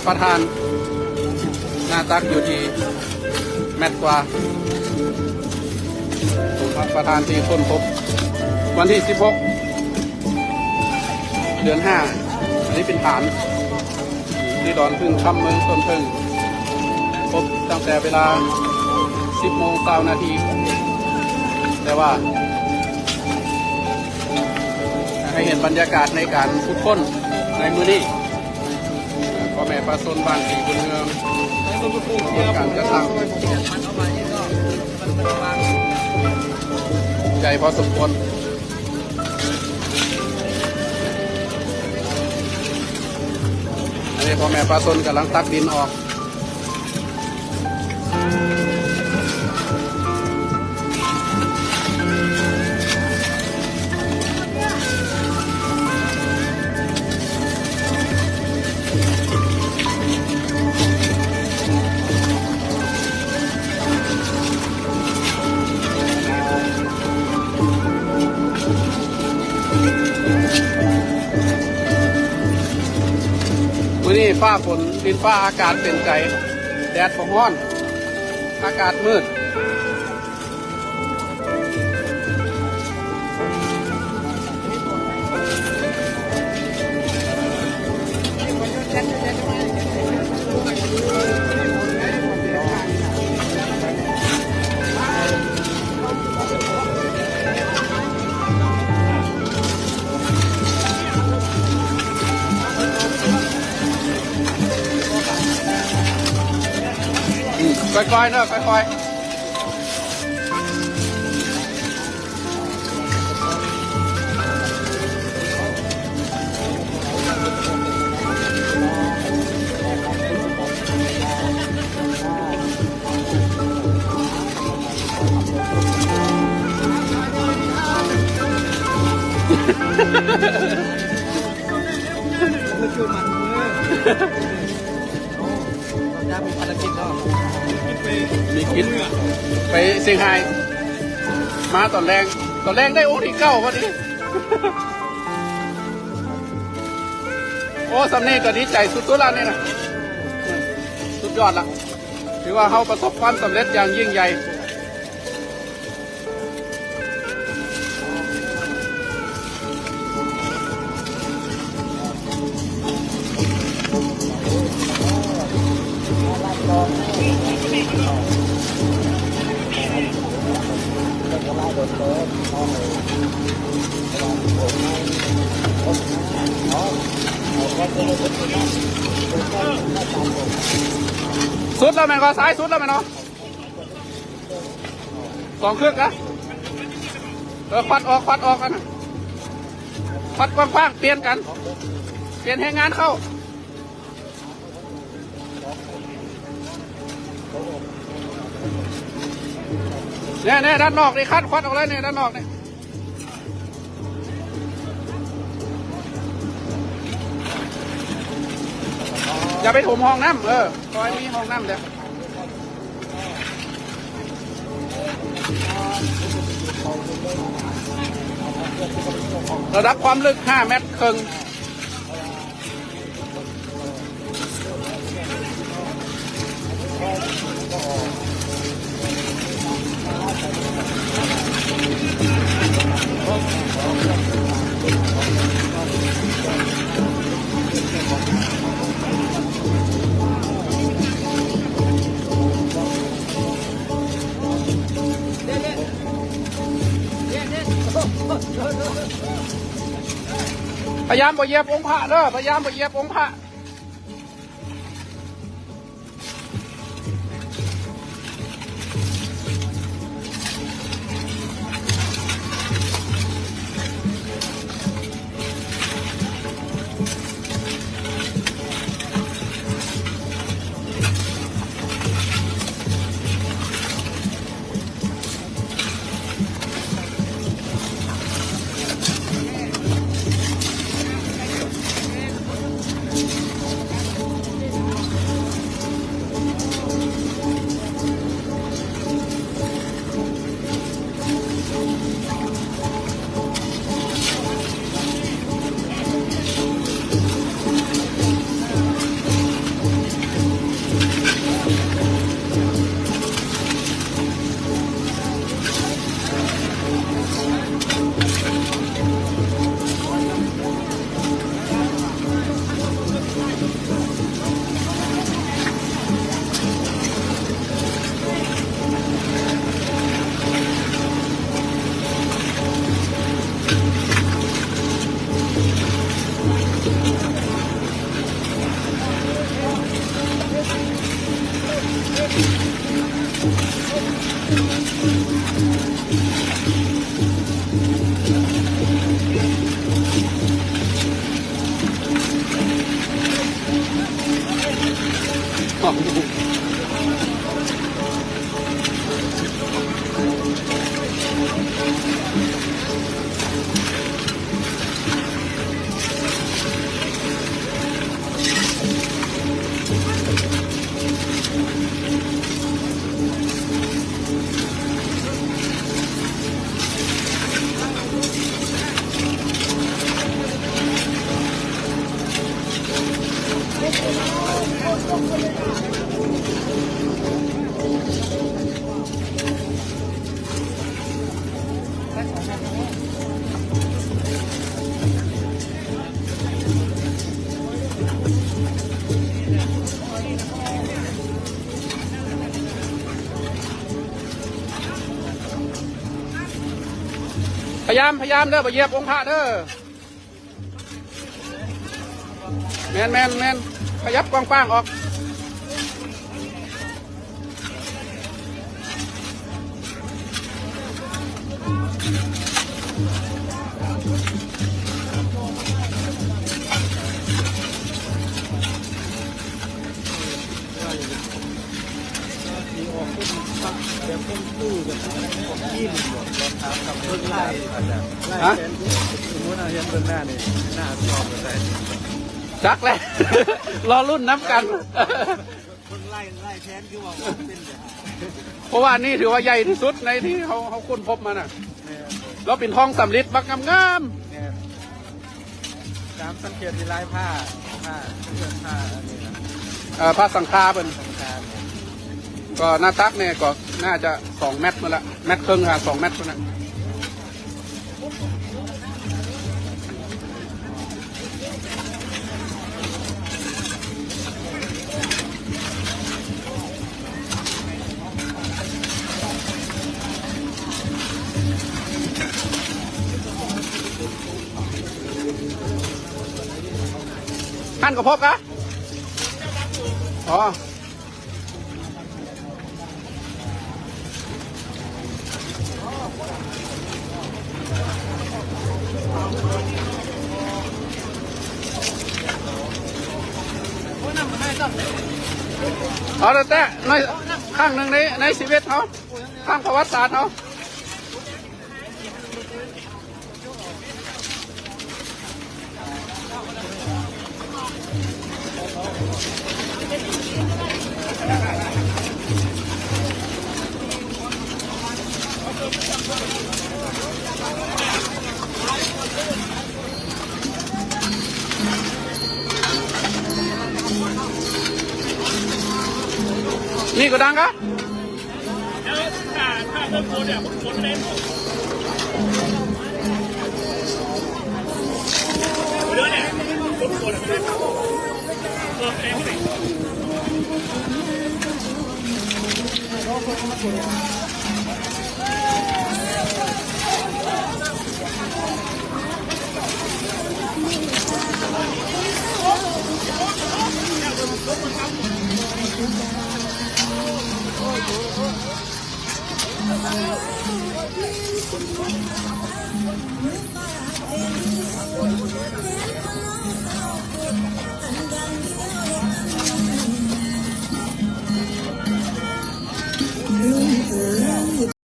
ພະທານ ໜ້າຕັກຢູ່ທີ່ແມັດກວ່າ ພະທານທີ່ຄົ້ນພົບວັນທີສິບຫົກ ເດືອນຫ້າ ອັນນີ້ເປັນຖານ ທີ່ດອນເຜິ້ງຄຳ ເມືອງຕົ້ນເຜິ້ງ ພົບຕັ້ງແຕ່ເວລາສິບໂມງຊາວນາທີ ແຕ່ວ່າ ໃຫ້ເຫັນບັນຍາກາດໃນການຂຸດຄົ້ນໃນມື້ນີ້ ພໍ່ແມ່ປະຊາຊົນບ້ານສີບຸນເຮືອງ ການຈັດຕັ້ງໃຫຍ່ພໍສົມຄວນ. ອັນນີ້ພໍ່ແມ່ປະຊາຊົນກຳລັງຕັກດິນອອກ. ມື້ນີ້ຟ້າຝົນ ດິນຟ້າອາກາດເປັນໃຈ ແດດບໍ່ຮ້ອນ ອາກາດມືດ. ຄ່ອຍໆເດີ ຄ່ອຍໆ. ມີກິດໄປຊຽງຮາຍ ມາຕອນແລງ ຕອນແລງໄດ້ອົງທີເກົ້າພໍດີ. ໂອ້ ສ່ຳນີ້ກໍດີໃຈສຸດໆແລ້ວນີ້ນະ ສຸດຍອດລະ ຖືວ່າເຮົາປະສົບຄວາມສຳເລັດຢ່າງຍິ່ງໃຫຍ່. ສຸດແລ້ວແມ່ນບໍ່? ສາຍສຸດແລ້ວແມ່ນບໍ່? ສອງເຄືອງກະ ເອີ ຄວັດອອກ ຄວັດອອກ ອັນນັ້ນ ຄວັດກວ້າງໆ ປ່ຽນກັນ ປ່ຽນແຮງງານເຂົ້າ ແນ່ໆ ດ້ານນອກນີ້ ຄັດ ຄວັດອອກເລີຍນີ້ ດ້ານນອກນີ້ ຢ່າໄປຖົມຫ້ອງນ້ຳ ເອີ ປ່ອຍມີຫ້ອງນ້ຳແດ່. ລະດັບຄວາມເລິກຫ້າແມັດເຄິ່ງ.ພະຍາຍາມບໍ່ຢຽບອົງພະເດີ ພະຍາຍາມບໍ່ຢຽບອົງພະ. ພະຍາຍາມ ພະຍາຍາມເດີ ບໍ່ຢຽບອົງພະເດີ. ແມ່ນໆໆ ຂະຫຍັບກວ້າງໆອອກ. ຮະ? ຈັກແຫຼະ ລໍລຸ້ນນຳກັນ. ເບິ່ງໄລ່ ໄລ່ແທນຄືວ່າເປັນແບບ ເພາະວ່າອັນນີ້ຖືວ່າໃຫຍ່ທີ່ສຸດໃນທີ່ເຮົາ ເຮົາຄົ້ນພົບມານະ. ແມ່ນ ລາວເປັນທອງສຳລິດບັກງາມໆ. ແມ່ນ ຕາມສັງເກດທີ່ລາຍຜ້າ ຜ້າ ເປັນຜ້າອັນນີ້ນະ ເອີ ຜ້າສັງຄາເພິ່ນ ສັງຄາ. ກໍໜ້າຕັກນີ້ກໍໜ້າຈະສອງແມັດພຸ້ນລະ ແມັດເຄິ່ງຫາສອງແມັດພຸ້ນນະ. ຫັ້ນກໍພົບກະ? ອໍ. ເອົາແຕ່ ໃນຄັ້ງໜຶ່ງໃນ ໃນຊີວິດເຮົາ ຄັ້ງປະຫວັດສາດເຮົາ. ນີ້ກໍດັງກະ? ເດີແຫຼະ ຄົນຄົນ ເອີ ແອງນີ້.